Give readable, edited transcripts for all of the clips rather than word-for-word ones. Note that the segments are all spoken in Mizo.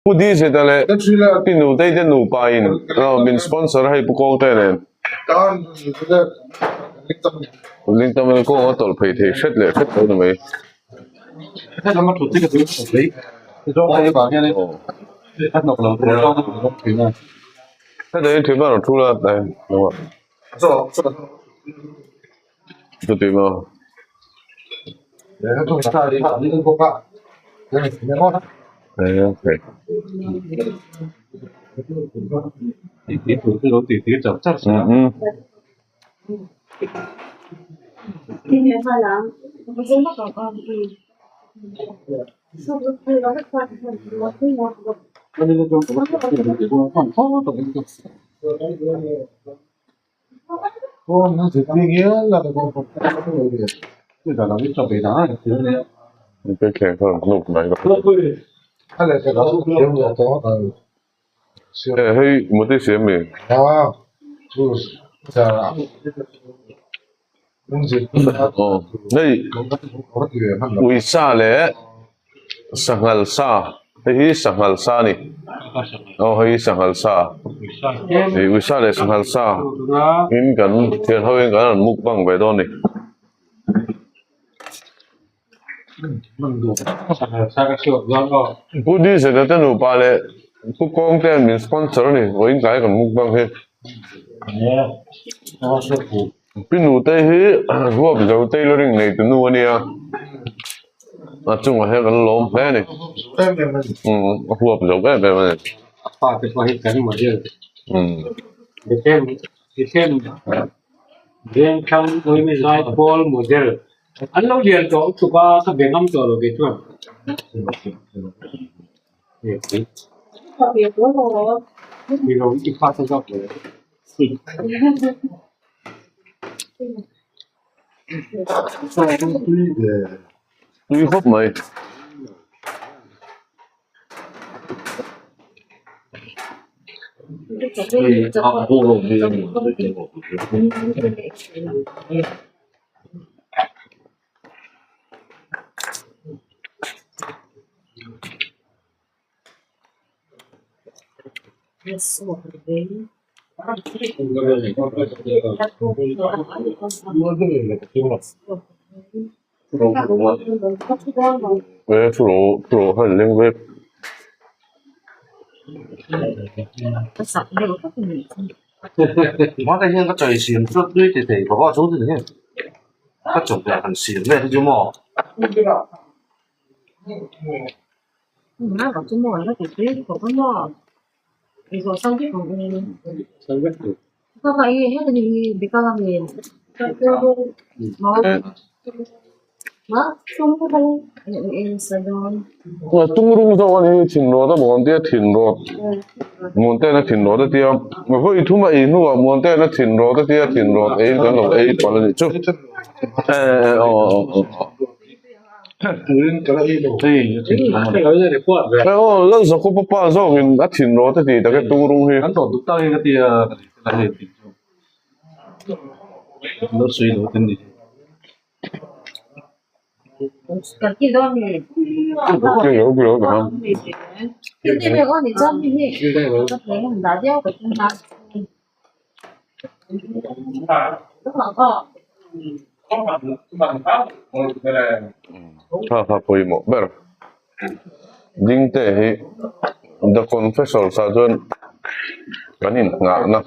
Pu Dizeta leh Pi Nutei te nupa in min sponsor a hei Pu Kawngte nen. Link tam a kawng a tawlh phei thei hret leh hret lo ni mai. Heta hi ṭhian a thu la Chuti maw? Hei mute siam mi. Hei uisa leh sanghal sa hei hi sanghal sa a ni aw hei hi sanghal sa ih uisa leh sanghal sa in kan thian ho in kan rawn mukbang ve dawn a ni. Pu Dizeta te nupa leh Pu Kawngte an min sponsor a ni vawiin tlai kan mukbang hi. Pi Nute hi ruak zo tailoring nei tu nu a nia a chungah hian kan lawm hle a ni a huap zo em em a ni. An lo lian tawh lutuk a, ka be ngam tawh lo kei chuan. Tui khawp mai. Tung rung zawk a ni hi thin rawt a mawn tia thin rawt mawn ten a thin rawt a tia vawi thum a ei hnuah mawn ten a thin rawt a tia thin rawt eiin kan lo ei palh a nih chu aw aw aw aw Lalzakawpa pa zawkin a thin rawt a tih tak e tung rung hi. Kha kha pawimawh ber ding te hi the confessor ah chuan kan innghahna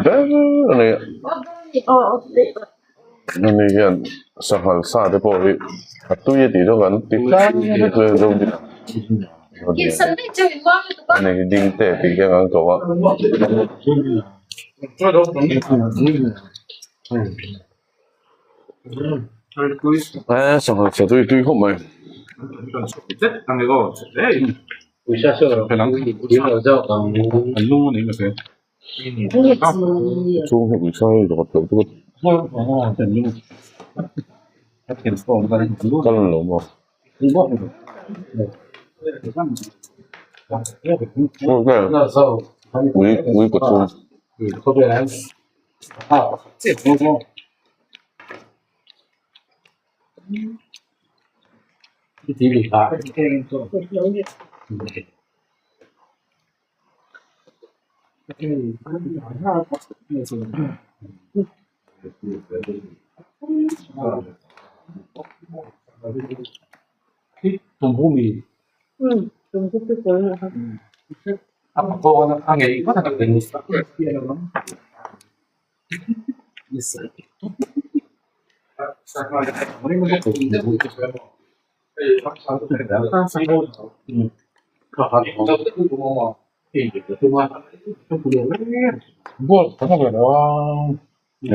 ber a ni a. Hemi hian sanghal sa te pawh hi a tui a tih chu kan ti tlang vek mai a zo din a ni ding te tih hian an ko a. Sanghal sa tui tui khawp mai. Chhung hi uisa hi zawt loh chu kal lo maw ui ui kaw chhung.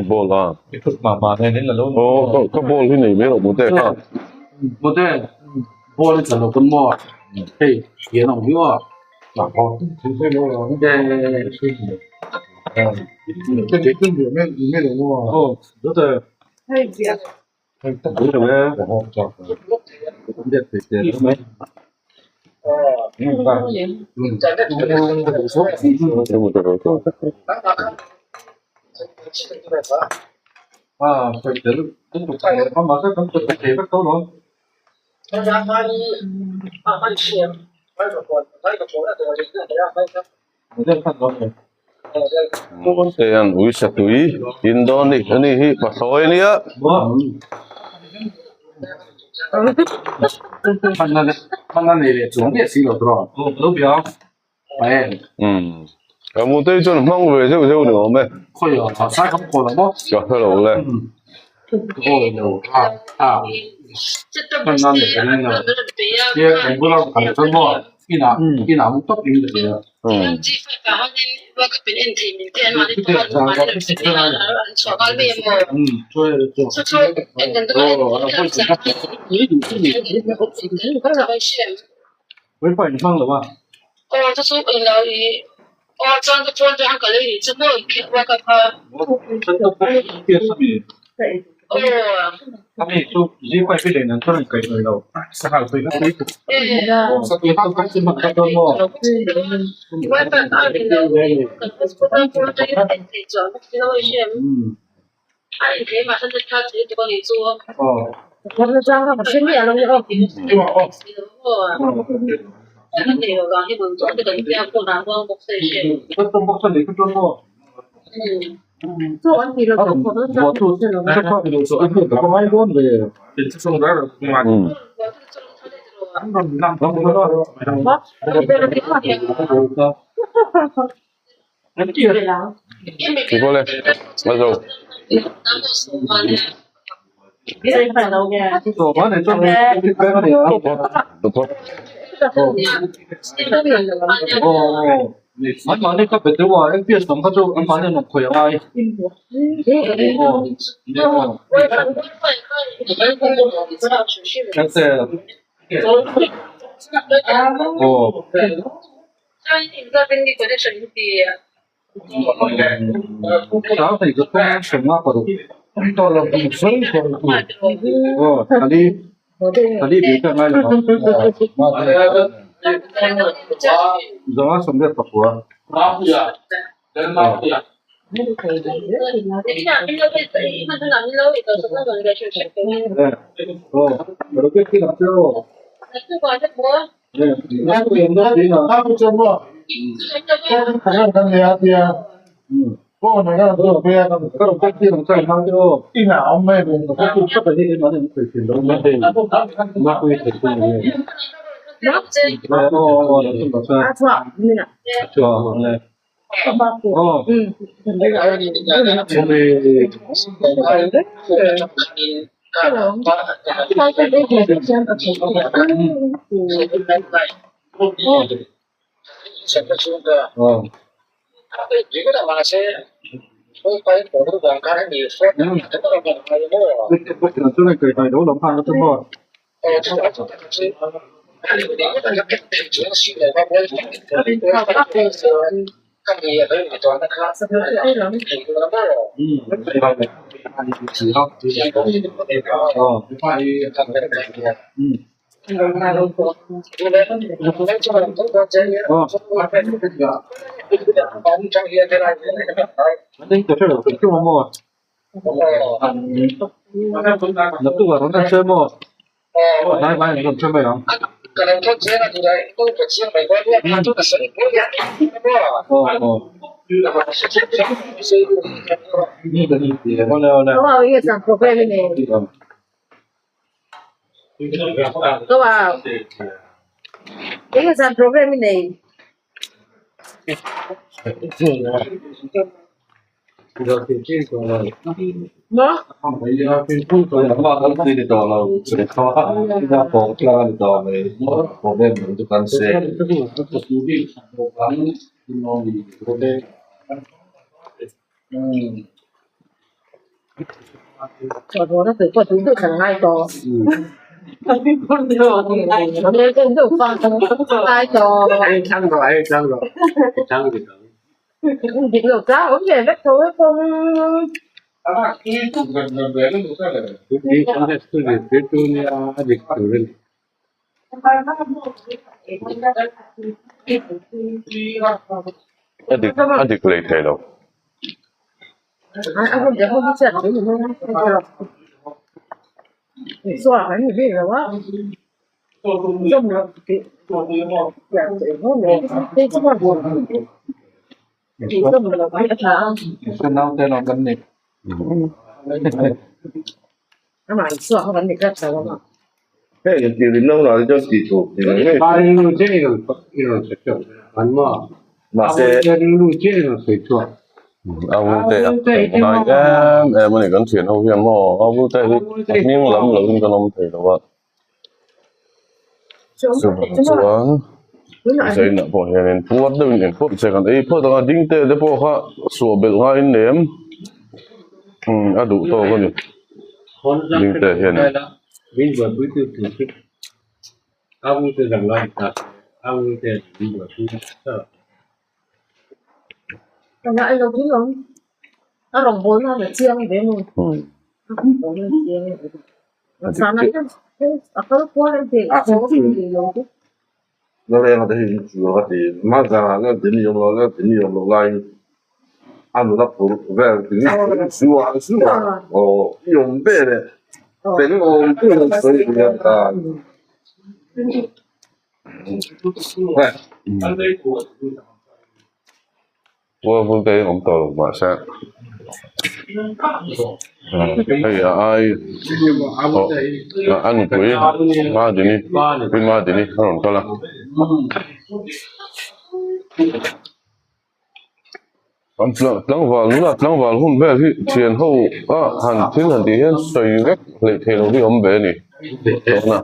Ball a. Aw ka ball hi nei mai loh mute kha. Mute ball hi tla lo pawn maw hei hian a awm viau a. Hei an ui satui in dawn ni ani hi pathlawi ania. Ka mutei chuan hmang ve zeuh zeuh ni awm e. Ka hre lo le. Kikaw le, a zo. A dik a dik lei thei lo. A vul te a ngai em em a ni kan thian ho hian maw a vul te hi a hming lam lo in kan awm thei lo a chuvang chuan zainah pawh hianin puar deuhin engpawh che kan ei phawt ang a ding te te pawh kha suah belh ngaiin nem a duh tawk a ni ding te hianin. Puar vul te hi awm tawh lo mahse hei a ai a nupui Madini Pi Madini a rawn kal a. An tlangval nula tlangval hun vel hi thian ho a han thil han tih hian sawi vek hleih theih loh hi a awm ve a ni tawhna.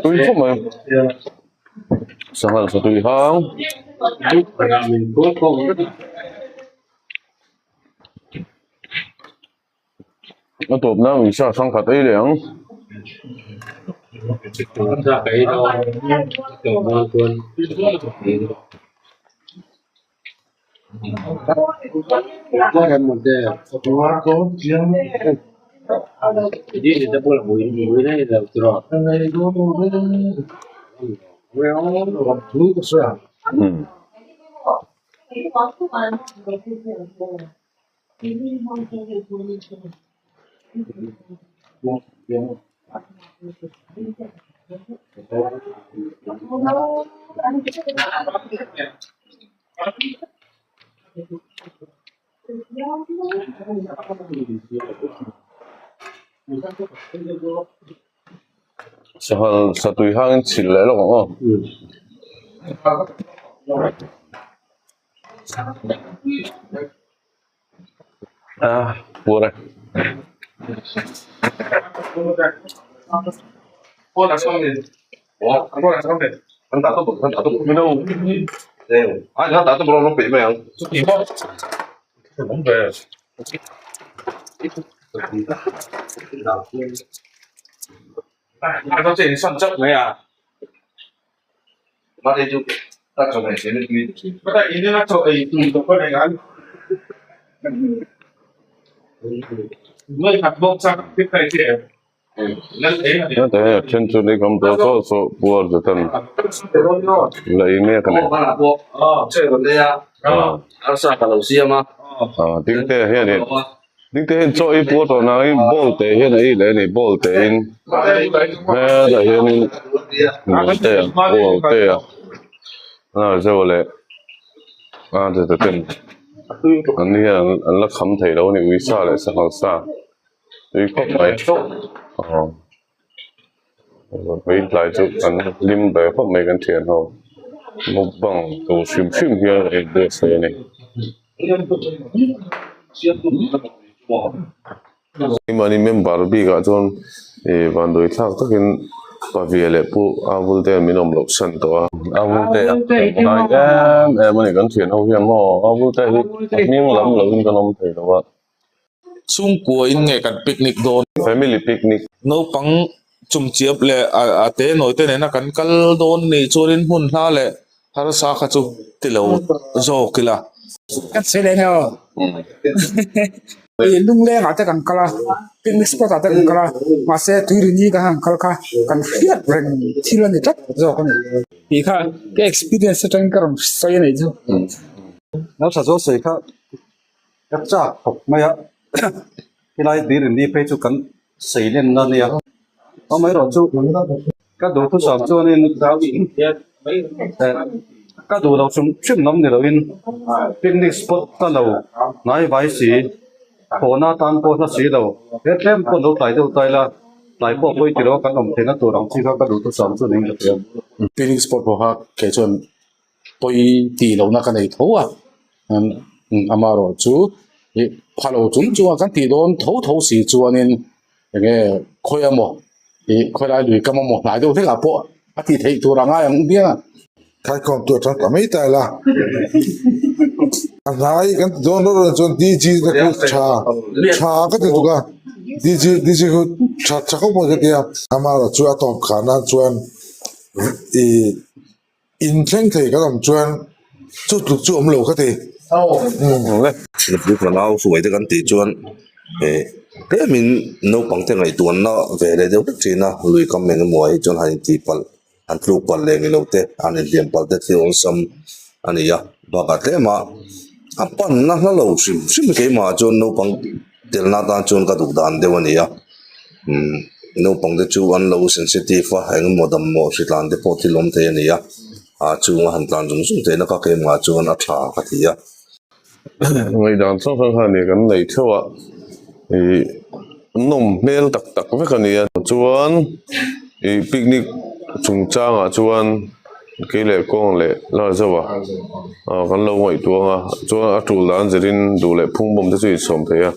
Tui khawp mai sanghal sa tui hang. A tawp nan uisa hrang khat ei leh ang. Sanghal satui hangin chhilh leh lawk ang aw. Ah pur e. Then chu ni kam tawh saw saw puar zet an la ei mek a ni. Ding te hianin. Dingte hian chaw ei puar tawh nangin bowl te hian a ei leh a ni bowl te in hetah hianin Muantea Uautea a zeuh leh a tete ten an ni hian an la kham thei lo a ni uisa leh sanghal sa tui khawp mai aw vei tlai chu an hlim ve khawp mai kan thian ho mukbang tur hrim hrim hian a inbuatsaih a ni. Keimahni member bikah chuan ih vanduai thlak takin Pavia leh Pu Avulte min awm loh san tawh a. Avulte a ngai em em a ni kan thian ho hian maw Avulte hi a hming lam loin kan awm thei lo a. Chhungkua in nge kan picnic dawn? Family picnic. Naupang chumchiap leh a te nawi te nena kan kal dawn nih chuanin hmun hla leh harsa kha chu ti lo zawk ila. Kan sawi leh nge aw. I lungleng ah te kan kal a, picnic spot ah te kan kal a, mahse tuirini kan han kal kha kan hriat reng thil a ni tlat zawk a ni. Tih kha ka experience atangin ka rawn sawi a nih chu. Naltha zawk sawi kha Ka chak khawp mai a, helai tuirini phei chu kan sei lenna a nia. Amaherawh chu ka duhthusam chuanin ka duh loh hrim hrim lam ni loin picnic spot ka lo hnai vai si, thawhna atan pawh hla si lo, he tlem pawh an lo tlai deuh ta ila, tlai pawh pawi ti lo a kan awm theihna tur ang chi kha ka duhthusam chu niin ka hria. Picnic spot pawh kha kei chuan pawi tih lohna ka nei tho a amaherawh chu ih pha lo chung chunga kan tih dawn tho tho si chuanin enge khawi emaw ih khawi lai lui kam emaw hnai deuh hlek ah pawh a tih theih tur a ngai ang biang a. Thaikawm tur atang ta mai ta ila a hnai kan ti dawn rawh rawh chuan DG te khu tha tha ka ti tuk a DG DG khu tha tha khawp mai ka ti a amaherawh chu a tawp khah nan chuan ih In thleng thei kan awm chuan chu tluk chu awm lo ka ti. Nupui fanau hruai te kan tih chuan eh tlemin naupang te ngaihtuahna ve leh deuh vek thin a, lui kam eng emaw ah hi chuan han intih palh han tluk palh leh ni lo te an inhliam palh te thil awlsam a ni a, bakah tlema a panna hla lo hrim hrim keimah ah chuan naupang telna atan chuan ka duh dan deuh a ni a. Umm naupang te chu an lo sensitive a eng emaw dammaw hri tlan te pawh thil awm thei a ni a ah chunga han tlan zung zung theihna kha keimah chuan a tha ka ti a. Ngaihdan hrang hrang kha a ni kan nei theuh a ih nawm hmel tak tak vek a ni a chuan ih picnic chungchangah chuan kei leh kawng leh la zauh a ah kan lo ngaihtuah ang a chuan a tul dan zirin duh leh phung bawm te chu insawm thei a.